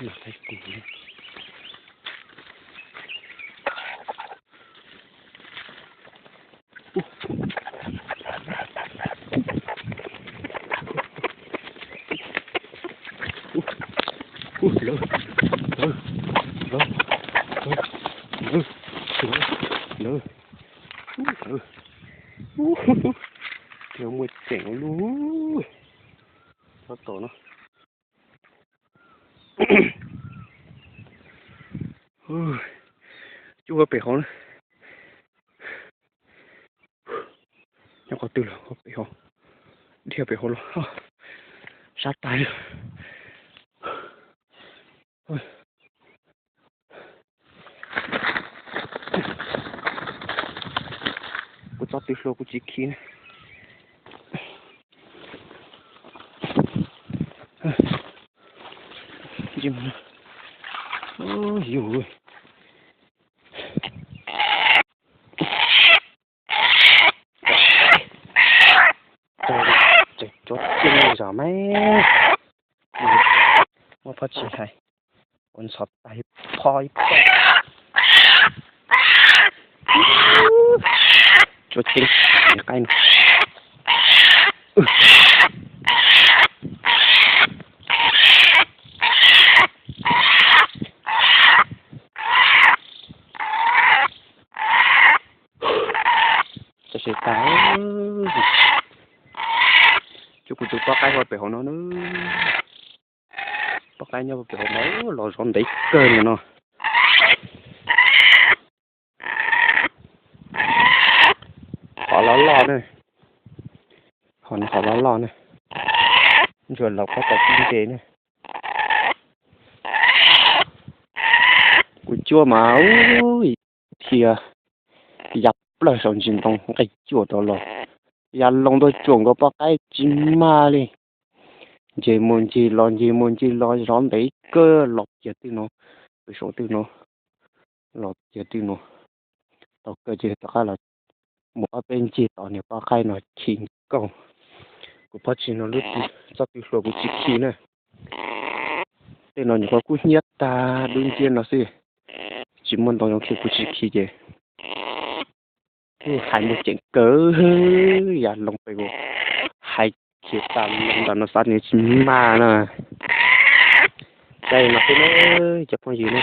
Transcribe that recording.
Mas qaib qus. Lawv, lawv, lawv, lawv, lawv, lawv, lawv, lawv, muaj tseem lub, tab tom no. Cuaj pem hauv na. Nyob qhov twg los pem hauv, dhia pem hauv los sab tag li. Kuv tsob tw hluas kuv tsis khi na. Yus, tsob tseem zom me, muab phab tsis hais, ua ntxhov tag ib phob ib phob. Tsuas ceev qaib no. Tsis tas, cuab kuv tus poj qaib hauv pem hauv no na. Poj qaib nyob pem hauv no los zov ntev kawg no. Qhov loj loj na, qhov no qhov loj loj na, ntsuas los pob tau tib nte na. Kuv cuab mas ua dhia ya plaws saum ntsis ntoo nqis cuam rau los, ya loo tuaj tsuam nkaus poj qaib tsis mag li. Ncig mus ncig los ncig mus ncig los zov ntev kawg los kiag twg no, pem saum twg no, los kiag twg no. Tau kawg ces rov qab los mus ob peb ncig tos niag poj qaib no khi nkaus. Kuv phab tsis no lub tsob tw hluas kuv tsis khi na. Tej no nyuam qhuav kub hnyiab tag dub nciab no xwb, tsis muaj ntoo zoo khi kuv tsis khi ces kuj hais mus ceem kawg, ya loo pem kuv hais khiav tas loo ntawm no xav nws tsis mag na. Caij no xwb na cov phooj ywg na.